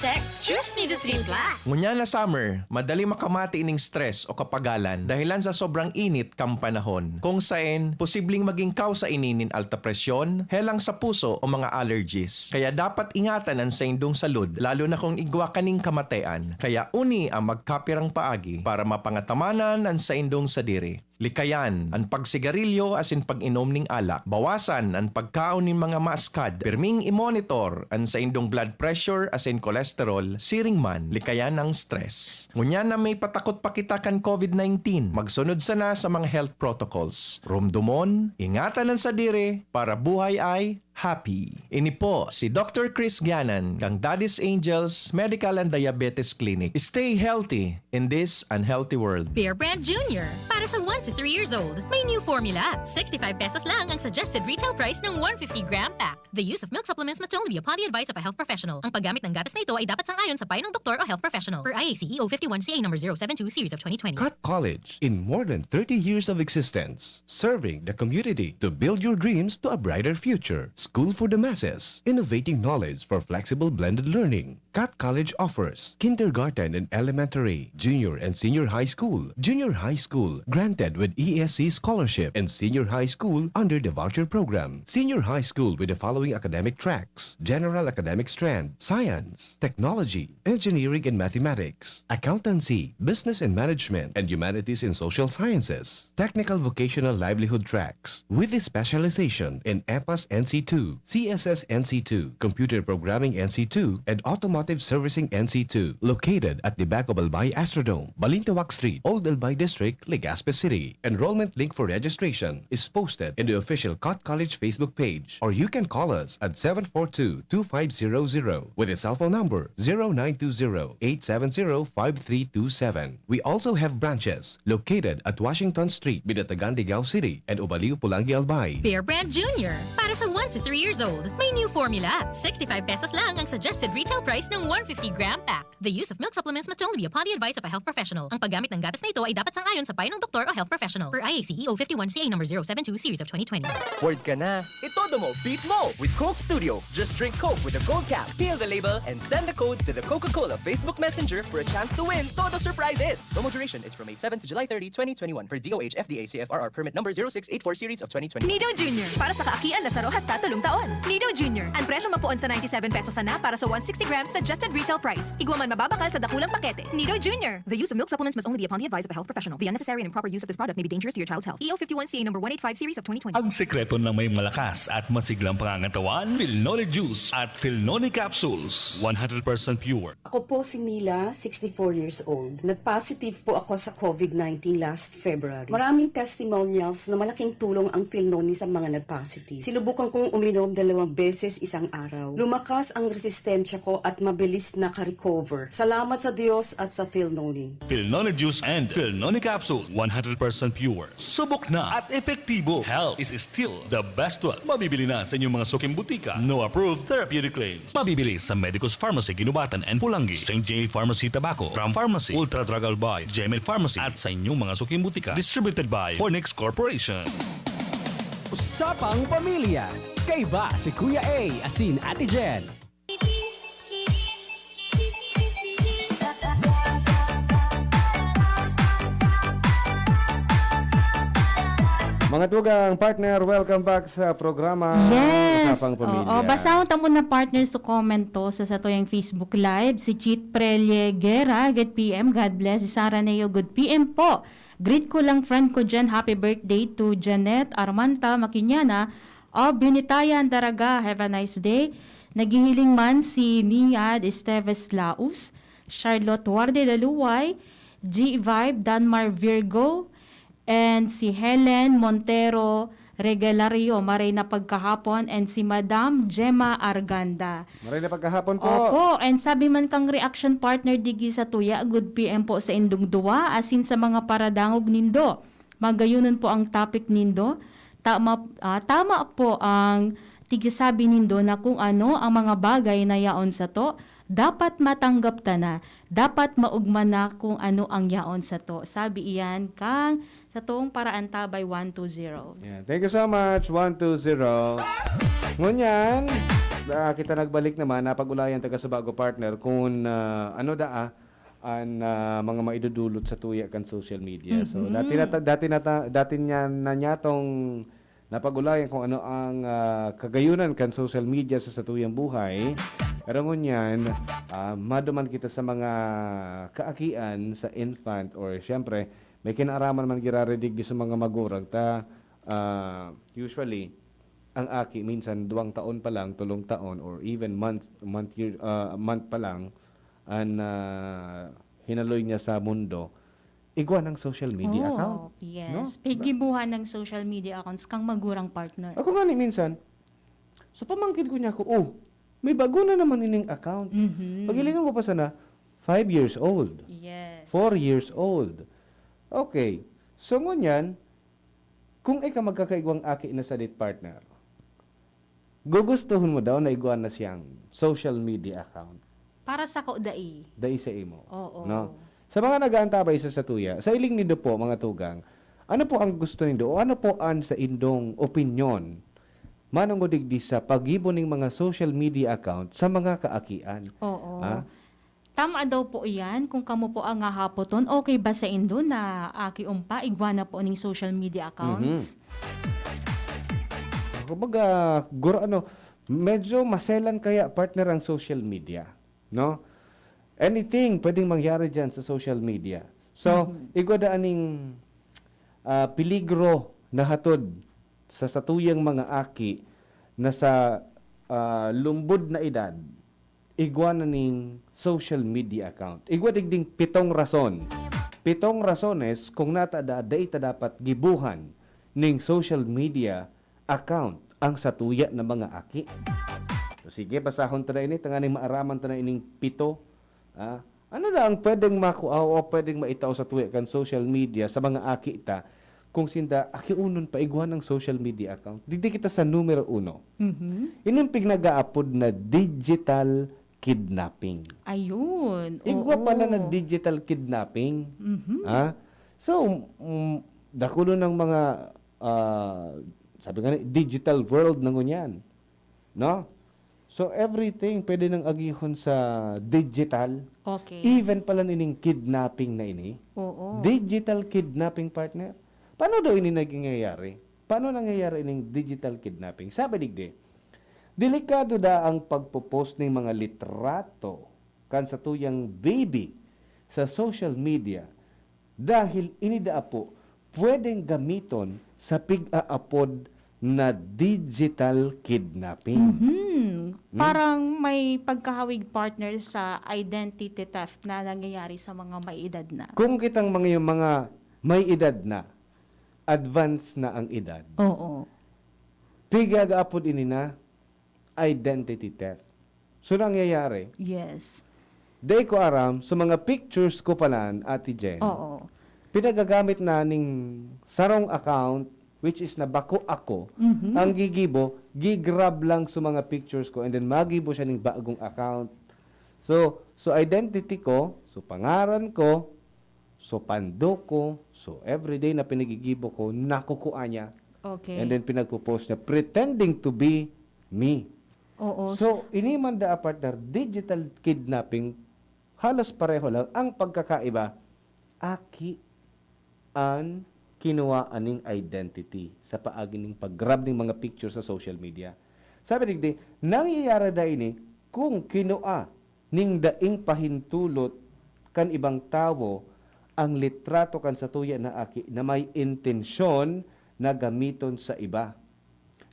Tech, choose Nido three plus. Ngunyan na summer, madali makamati ining stress o kapagalan dahilan sa sobrang init kan panahon, kung saen posibleng maging kausa ini nin alta presyon, helang sa puso o mga allergies. Kaya dapat ingatan an saindong salud, lalo na kung igwa kaning kamatean. Kaya uni ang magkapirang paagi para mapangatamanan an saindong sadiri. Likayan an pagsigarilyo asin pag-inom nin alak. Bawasan an pagkaon nin mga maaskad. Pirming i-monitor an saindong blood pressure asin cholesterol siring man likayan ang stress. Ngunyan na may patakot pa kita kan COVID nineteen, magsunod sana sa mga health protocols. Rumdomon, ingatan an sadiri para buhay ay happy. Ini po si Doctor Chris Ganan kang Daddy's Angels Medical and Diabetes Clinic. Stay healthy in this unhealthy world. Bear Brand Junior. Para sa one to three years old, may new formula. Sixty-five pesos lang ang suggested retail price ng one fifty gram pack. The use of milk supplements must only be upon the advice of a health professional. Ang paggamit ng gatas na ito ay dapat sang-ayon sa payo ng doktor o health professional. Per I A C E O fifty-one C A number zero seven two series of twenty twenty. Cat College, in more than thirty years of existence, serving the community to build your dreams to a brighter future. School for the masses, innovating knowledge for flexible blended learning. Cat College offers kindergarten and elementary, junior and senior high school, junior high school granted with E S C scholarship, and senior high school under the voucher program. Senior high school with the following academic tracks: general academic strand, science, technology, engineering and mathematics, accountancy, business and management, and humanities and social sciences. Technical vocational livelihood tracks with a specialization in EPAS N C two, C S S N C two, Computer Programming N C two, and Automotive Servicing N C two, located at the back of Albay Astrodome, Balintawak Street, Old Albay District, Legazpi City. Enrollment link for registration is posted in the official Cat College Facebook page, or you can call us at seven four two, two five zero zero with a cell phone number zero nine two zero, eight seven zero, five three two seven. We also have branches located at Washington Street, Binatagan, Digao City, and Ubaliw, Pulangi, Albay. Bear Brand Junior. Para sa one to three years old, may new formula. Sixty-five pesos lang ang suggested retail price ng one fifty gram pack. The use of milk supplements must only be upon the advice of a health professional. Ang paggamit ng gatas na ito ay dapat sang-ayon sa payo ng doktor o health professional. Per I A C E O fifty-one C A number zero seven two series of twenty twenty. Bored ka na? Itodo mo, beat mo with Coke Studio. Just drink Coke with a gold cap, peel the label, and send the code to the Coca-Cola Facebook Messenger for a chance to win Todo Surprises. Promo duration is from May seven to July thirty, twenty twenty-one, per D O H F D A C F R R permit number zero six eight four series of twenty twenty-one. Nido Junior, para sa kaakian na saro hasta tolong taon. Nido Junior, ang presyo mapoon sa ninety-seven pesos sana para sa one sixty grams suggested retail price. Igwa man mababakal sa dakulang pakete. Nido Junior. The use of milk supplements must only be upon the advice of a health professional. The unnecessary and improper use of this product may be dangerous to your child's health. E O fifty-one C A number one eight five series of twenty twenty. Ang sekreto ng may malakas at masiglang pangangatawan, Filnoni Juice at Filnoni Capsules, one hundred percent pure. Ako po si Mila, sixty-four years old. Nag-positive po ako sa COVID nineteen last February. Maraming testimonials na malaking tulong ang Filnoni sa mga nag-positive. Sinubukan kong uminom dalawang beses isang araw. Lumakas ang resistensya ko at mabilis naka-recover. Salamat sa Diyos at sa Filnoni. Filnoni Juice and Filnoni Capsule, one hundred percent pure. Subok na at epektibo. Health is still the best wealth. Mabibili na sa inyong mga suking butika. No approved therapeutic claims. Mabibili sa Medicus Pharmacy, Guinobatan and Pulangi, Saint J Pharmacy, Tabaco, Ram Pharmacy, Ultra Drug Albay, Gemed Pharmacy, at sa inyong mga suking butika. Distributed by Fornix Corporation. Usapang Pamilya. Kaiba si Kuya A asin Ate Jen. Mga tugang, partner, welcome back sa programa Yes. Usapang Pamilya. Oo, basahon ta muna, partners, to comment to sa satuyang Facebook Live. Si Cheat Prelye Guerra, good P M, God bless. Si Sarah Neo, good P M po. Greet ko lang friend ko dyan, happy birthday to Janet Armanta Maquiñana of Binitayan, Daraga. Have a nice day. Naghihiling man si Niad Esteves Laus, Charlotte Warde Laluway, G Vibe, Danmar Virgo, and si Helen Montero Regalario, maray na pagkahapon, and si Madam Gemma Arganda. Maray na pagkahapon po. Opo, and sabi man kang reaction partner digi sa tuya, good P M po sa indong duwa, asin sa mga paradangog nindo. Magayonon po ang topic nindo. Tama, ah, tama po ang tigisabi nindo na kung ano ang mga bagay na yaon sato, dapat matanggap ta na, dapat maugma na kung ano ang yaon sato. Sabi iyan kang satong paraantabay one two zero. Yan. Thank you so much, one two zero. Ngunyan, Ah, kita nagbalik naman, napag-ulayan ta ka sa bago, partner, kun, ah, ano daa an, ah, mga maidudulot sa tuya kan social media. So, dati na ta-, dati na ta-, dati niya na niya tong napag-ulayan kung ano ang, ah, kagayunan kan social media sa satuyang buhay. Pero ngunyan, ah, maduman kita sa mga kaakian sa infant or siyempre, may kinaaraman man giraray digdi sa mga magurang ta, ah, usually, ang aki minsan duwang taon pa lang, tolong taon, or even month, month, year, ah, month pa lang, an, ah, hinaloy niya sa mundo, igwa ng social media account, Oh, no? yes. Piggibuhan ng social media accounts kang magurang, partner. Ako nga ni minsan, so pamangkin ko niya ako, "Oh, may bago na naman ining account." Mhm. Paghilingan ko pa sana, five years old, Yes. four years old. Okay. So ngunyan, kung ika magkakaigwang aki na sadit, partner, gugustuhon mo daw na igwa na siyang social media account? Para sako, dai. Dai sa imo, Oo. no? Sa mga nag-aantabay sa satuya, sa iling nindo po, mga tugang, ano po ang gusto nindo o ano po an sa indong opinyon manongod digdi sa paggibo ning mga social media account sa mga kaakian? Oo. Ha? Tama daw po iyan. Kung kamo po ang hahapoton, okay ba saindo na aki umpa igwa na po ning social media accounts? Mhm. Kumbaga, guro ano, medyo maselan kaya, partner, ang social media, no? Anything pwedeng mangyari diyan sa social media. So, Mhm. igwa da aning, ah, peligro na hatod sa satuyang mga aki na sa, ah, lumbod na edad, igwa na ning social media account. Igwa digding pitong rason. Pitong rasones kung nata da-, dai ta dapat gibuhan ning social media account ang satuya na mga aki. So, sige, basahon ta na ini, tanganing maaraman ta na ining pito. Ah, ano na ang pwedeng makua o pwedeng maitao sa tuya kan social media sa mga aki ta kung sinda akiunon pa igwa ng social media account? Digdi kita sa numero uno. Mhm. Ining pinag-aapod na digital kidnapping. Ayun, Igwa pala na oo. digital kidnapping. Mhm. Ha? So, mm, dakulo ng mga, ah, sabi nga ni, digital world na ngunyan. No? So, everything pwede nang agihon sa digital. Okay. Even pala nining kidnapping na ini. Oo. Digital kidnapping, partner. Paano daw ini nangyayari? Paano nangyayari ining digital kidnapping? Sabi digdi, delikado da ang pagpo-post ning mga litrato kan satuyang baby sa social media dahil ini daa po pwedeng gamiton sa pig-aapod na digital kidnapping. Mhm. Hmm? Parang may pagkahawig, partner, sa identity theft na nangyayari sa mga may edad na. Kung kitang mga, yung mga may edad na, advance na ang edad, Oo. pig-aapod ini na identity theft. So, nangyayari, Yes. dai ko aram, sa mga pictures ko palan, Ate Jen, Oo. pinagagamit na ning sarong account, which is na bako ako, Mhm. ang gigibo, gigrab lang sa mga pictures ko, and then magibo siya ning bagong account. So, so identity ko, so pangaran ko, so pando ko, so everyday na pinagigibo ko, nakukua niya. Okay. And then pinagpo-post niya, pretending to be me. Oo. So, ini man da, partner, digital kidnapping, halos pareho lang. Ang pagkakaiba, aki an kinuha aning identity sa paagi ning pag-grab ning mga picture sa social media. Sabi digdi, nangyayari da ini kung kinua ning daing pahintulot kan ibang tawo ang litrato kan satuya na aki na may intensyon na gamiton sa iba.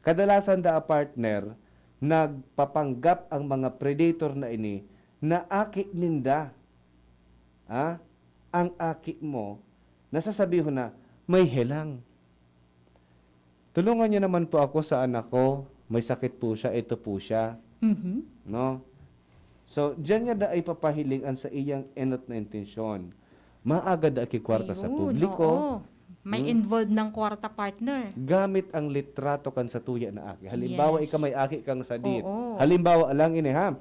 Kadalasan da, partner, nagpapanggap ang mga predator na ini na aki ninda. Ah, ang aki mo, nasasabihon na, "May helang. Tulungan niyo naman po ako sa anak ko. May sakit po siya, ito po siya." Mhm. No? So, diyan niya da ipapahiling an saiyang enot na intensyon. Maaga da kikwarta sa Ayun, publiko. oo. May Hmm? involved ng kwarta, partner. Gamit ang litrato kan satuya na aki. Halimbawa, Yes. ika may aki kang sadit. Oo. Halimbawa lang ini, ha?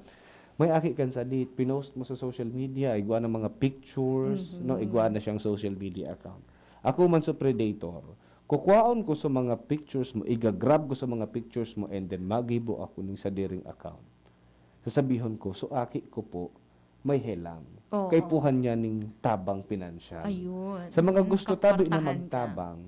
May aki kang sadit, pinost mo sa social media, igwa ng mga pictures, Mhm. no? Igwa na siyang social media account. Ako man sa predator, Kukwaon ko sa mga pictures mo, iga-grab ko sa mga pictures mo, and then magibo ako ning sadiring account. Sasabihon ko, "So, aki ko po, may helang. Oo. Kaipuhan niya ning tabang pinansyal." Ayun. Sa mga Mm, gusto tabi na kaportahan ka. magtabang,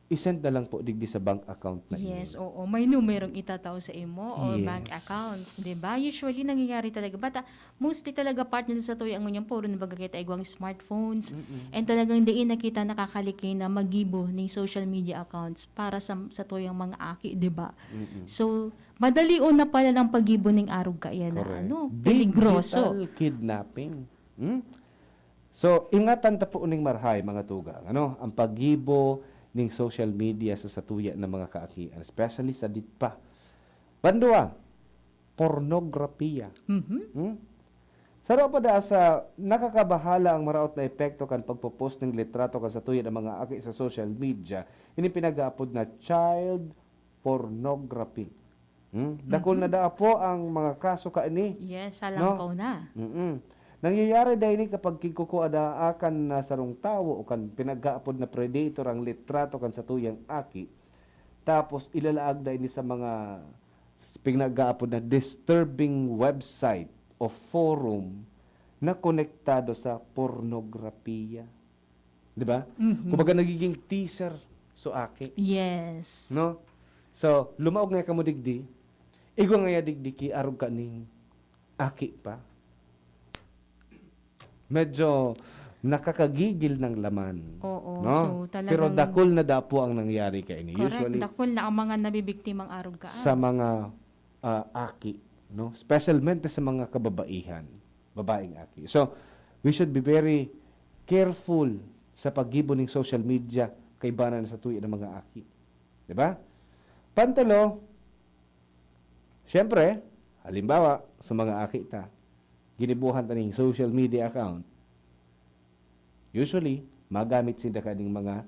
i-send na lang po digdi sa bank account na Yes, ini. oo. May numerong itatao sa imo or bank Yes. accounts, di ba? Usually, nangyayari talaga. But, ah, mostly talaga, partner, sa tuya ngunyan, puro na baga kita igwang smartphones. Mm-mm. And talagang diin na kita nakakaliki na magibo ning social media accounts para sa, sa tuyang mga aki, di ba? Mm-mm. So, madali na pala ang pagibo ning arog kaiyan na, Correct. ano, peligroso. Digital kidnapping. Hmm? So, ingatan ta po ning marahay, mga tugang, ano, ang paggibo ning social media sa satuya na mga kaakian, especially sa dit pa. Pandua, pornograpiya. Mhm. Hmm? Saro pa daa sa nakakabahala ang maraot na epekto kan pagpo-post ning litrato kan satuya na mga aki sa social media, ini pinag-aapod na child pornography. Hmm? Dakul na Mhm. daa po ang mga kaso kaini, Yes, no? salangkaw na. Mm-mm. Nangyayari daa ini kapag kigkukua daa kan, ah, sarong tawo o kan pinag-aapod na predator ang litrato kan satuyang aki, tapos ilalaag daa ini sa mga pinag-aapod na disturbing website o forum na konektado sa pornograpiya. Di ba? Mhm. Kumbaga, nagiging teaser so aki. Yes. No? So, lumaog nga kamo digdi, igwa ngaya digdi ki arog kaning aki pa. Medyo nakakagigil ng laman, Oo, no? so Pero talagang dakul na daa po ang nangyari kaini. Correct, Usually, dakul na ang mga s-, nabibiktimang arog kaan. sa mga, ah, aki, no? Specialmente sa mga kababaihan, babaeng aki. So, we should be very careful sa paggibo ning social media kaibanan sa tuya ng mga aki. Di ba? Pantulo, siyempre, halimbawa, sa mga aki ta, ginibuhan ta ning social media account, usually, magamit sinda kaning mga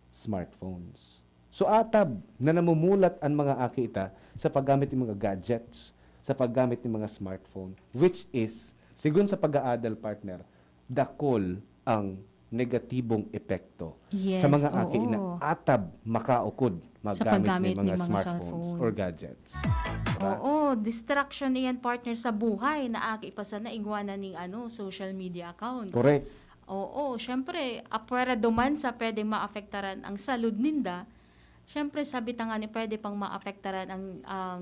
smartphones. So, atab na namumulat an mga aki ta sa paggamit ning mga gadgets, sa paggamit ning mga smartphone, which is, sigon sa pag-aadal, partner, dakul ang negatibong epekto sa Yes, mga aki na oo. atab makaukod Sa maggamit paggamit ning ning mga mga smartphones cellphone. or gadgets. Diba? Oo, distraction iyan, partner, sa buhay na aki pa sana igwa na ning, ano, social media accounts. Correct. Oo, syempre, apwera duman sa pwedeng maapektaran ang salud ninda, syempre, sabi ta nga ni pwede pang maapektaran ang, ang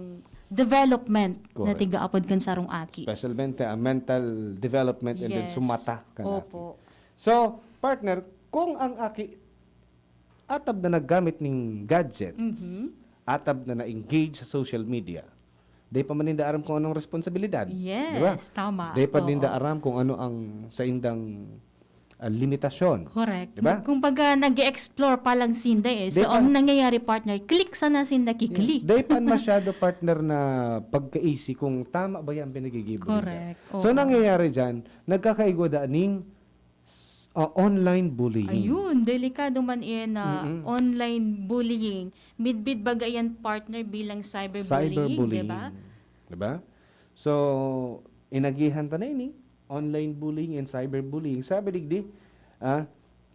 development na Correct. tiga-apod kan sarong aki. Specialmente ang mental development and then Yes. sumata kan aki. Opo. So, partner, kung ang aki atab na naggamit ning gadgets, Mhm. atab na na-engage sa social media, dai pa man ninda aram kung anong responsibilidad, di ba? Yes, tama. Dai pa ninda Oo. aram kung ano ang saindang, ah, limitasyon. Correct. Di ba? Kumbaga, nag-e-explore pa lang sinda eh. Dai So, pa ang nangyayari, partner, click sana sinda Yes. ki-click. Dai pa masyado, partner, na pagkaisi kung tama ba yan pinagigibo ninda. Correct. So, Oo. nangyayari dyan, nagkakaigwa da ning s-, ah, online bullying. Ayun, delikado man iyan na Mm-mm. online bullying. Midbid baga iyan, partner, bilang cyberbullying, Cyberbullying. di ba? Di ba? So, inagihan ta na ini, online bullying and cyberbullying. Sabi digdi, ah,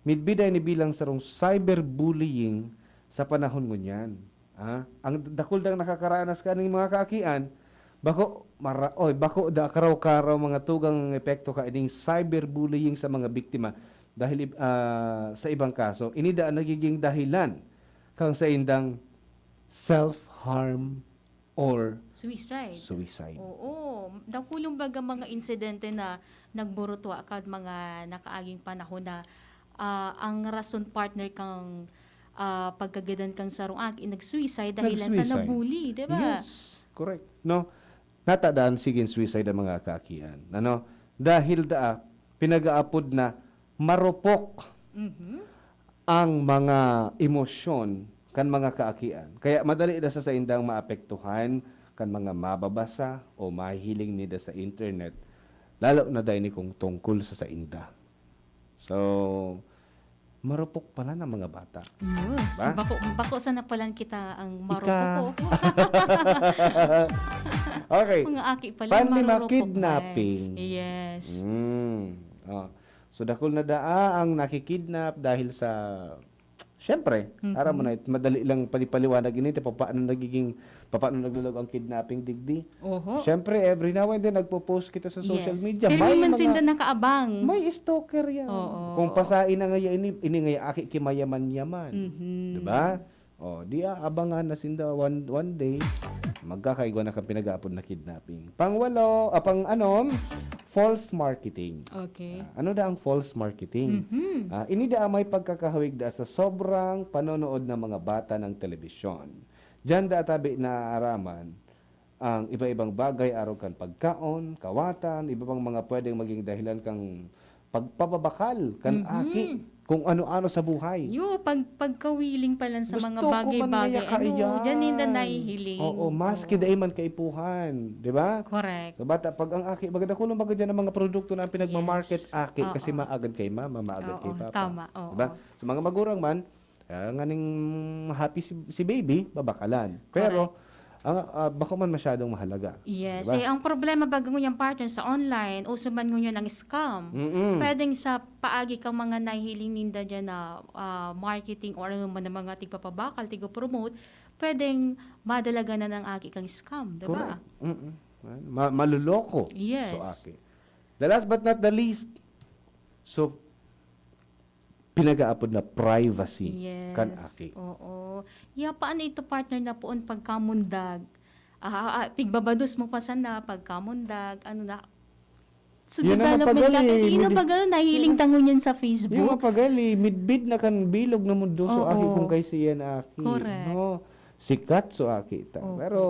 midbid ini bilang sarong cyberbullying sa panahon ngunyan. Ah, ang dakul dang nakakaranas kaning mga kaakian, bako mara-, oy, bako da karaw-karaw mga tugang epekto kaining cyberbullying sa mga biktima dahil ib-, ah, sa ibang kaso, ini da ang nagiging dahilan kan saindang self-harm or Suicide. suicide. Oo. Dakulong baga mga insidente na nagburutwa kan mga nakaaging panahon na, ah, ang rason, partner, kang, ah, pagkagadan kang sarong aki, nag-suicide dahilan ta Nag-suicide. na-bully, di ba? Yes, correct. No? Natadaan sigin suicide ang mga kaakian. Ano? Dahil daa, pinag-aapod na marupok Mhm. ang mga emosyon kan mga kaakian. Kaya madali na sa saindang maapektuhan kan mga mababasa o mahihiling nida sa internet, lalo na da ini kung tungkol sa sainda. So, marupok pala ng mga bata. Yes. Diba? Bako, bako sana palan kita ang Ika. marupok, oh. Okay. Mga aki pala, Panlima, marurupok kidnapping. man. Yes. Mm. Oh. So, dakul na daa ang nakikidnap dahil sa Siyempre, Mhm. aram mo na, madali lang palipaliwanag ini, ta papaano nagiging, papaano naglalago ang kidnapping digdi. Oho. Siyempre, every now and then, nagpo-post kita sa social Yes. media. Pirmi May mga, man sinda nakaabang. May stalker yan. Oo. Kung pasain na ngaya ini, ini ngaya aki kimayaman-yaman. Mhm. Diba? O, di aabangan na sinda one, one day, magkakaigwa na kang pinag-aapod na kidnapping. Pangwalo, ah, pang anom, false marketing. Okay. Ah, ano da ang false marketing? Mhm. Ah, ini da may pagkakahawig da sa sobrang panonood ng mga bata ng telebisyon. Diyan da tabi naaaraman ang iba-ibang bagay arog kan pagkaon, kawatan, iba pang mga pwedeng maging dahilan kang pagpababakal kan Mhm. aki kung ano-ano sa buhay. Yo, pag pagkawiling pa lang sa mga Gusto ko man bagay-bagay, ngaya ano, kaiyan. Diyan ninda nahihiling. Oo, maski Oo. dai man kaipuhan, di ba? Correct. Sa bata, pag ang aki, maganda kulong baga dyan ang mga produkto na ang pinagmamarket Yes. aki kasi Oo. maagad kay mama, maagad kay Oo, papa. Tama. Oo. Diba? Sa mga magurang man, ah, nganing happy si, si baby, babakalan. Pero, ang, ah, bako man masyadong mahalaga. Yes. Diba? Eh, ang problema baga ngunyan, partner, sa online, uso man ngunyan ang scam. Mm-mm. Pwedeng sa paagi kang mga nahihiling ninda dyan na ah, marketing or ano man ang mga tigpapabakal, tigo-promote, pwedeng madalagan na ng aki kang scam, di ba? Correct. Mm-mm. Ma- maluloko. Yes. So, aki. The last but not the least, so, pinag-aapod na privacy Yes. kan aki. Oo. Ya, paano ito, partner, na poon pagkamundag? Ah, ah, pigbabados mo pa sana, pagkamundag, ano na. So, Yan ang development mapagali, natin. Ino midi- baga, nahiling tangon yan sa Yung Facebook. mapagali, midbid na kan bilog na mundo so Oo. aki kung kay siya na aki. Correct. No? Sikat so aki ta. Opo. Pero,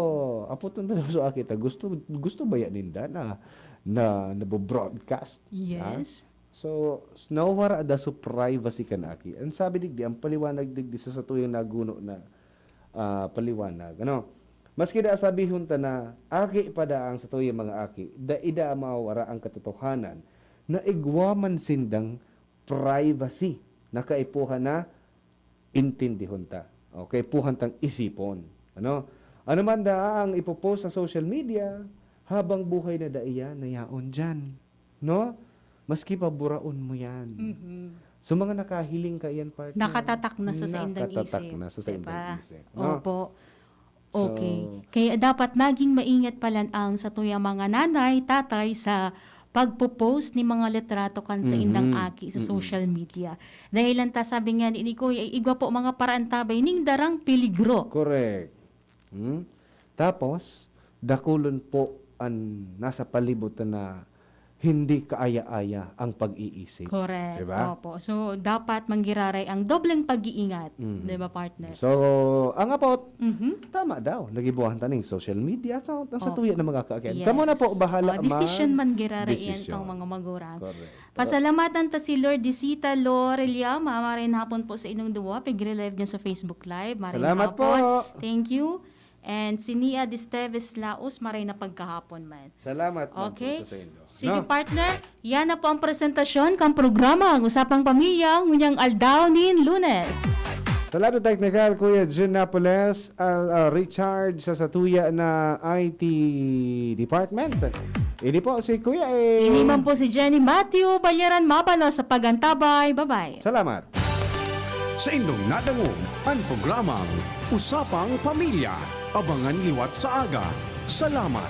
aputon na so aki ta. Gusto, gusto ba yan ninda na, na, nabobroadcast? Ha? Yes. So, nawara da so privacy kan aki. Ang sabi digdi, ang paliwanag digdi sa satuyang naguno na ah, paliwanag. Ano? Maski da sabihon ta na aki pa da ang satuyang mga aki, dai da mawara ang katotohanan na igwa man sindang privacy na kaipuhan na intindihon ta. O kaipuhan tang isipon. Ano? Ano man da ang ipopost sa social media, habang buhay na da iyan na yaon dyan. No? Maski paburaon mo yan. Mhm. So, mga nakahiling ka yan, partner. Nakatatak na sa saindang Nakatatak isip, na sa di saindang ba? isip. No? Opo. So, Okay. Kaya dapat maging maingat pa lang ang satuyang mga nanay, tatay sa pagpo-post ni mga litrato kan saindang Mhm. aki sa Mm-mm. social media. Dahil lang ta sabi nga ni Nico, igwa po mga paraantabay ning darang peligro. Correct. Hmm? Tapos, dakulon po ang nasa palibot na hindi kaaya-aya ang pag-iisip. Correct. Diba? Opo. So, dapat manggiraray ang dobleng pag-iingat. Mhm. Di ba, partner? So, ang apot, Mhm. tama daw. Nagibuhan ta ning social media account. Ang Opo. Satuya na mga kaakian. Yes. Kamo na po, bahala Oh, decision mag- man giraray yan desisyon. Kang mga magurang. Correct. Pasalamatan ta si Lord Disita Loreliama. Maray na hapon po sa inyong duwa. Pig-relive niya sa Facebook Live. Maray na Salamat hapon. Po. Thank you. And si Nia Disteves Laos, maray na pagkahapon man. Salamat man Okay. Po sa saindo. Sige, No? Partner. Yan na po ang presentasyon kang programa ang Usapang Pamilya ngunyang aldaw nin Lunes. Sa lado technical, Kuya Jun Napoles, al- ah, Richard sa satuya na I T department. Ini po si Kuya eh. Ini man po si Jenny Matthew Balyaran Mapano sa Pagantabay. Bye-bye. Salamat. Sa indong nadangog ang programang Usapang Pamilya. Abangan liwat sa aga. Salamat.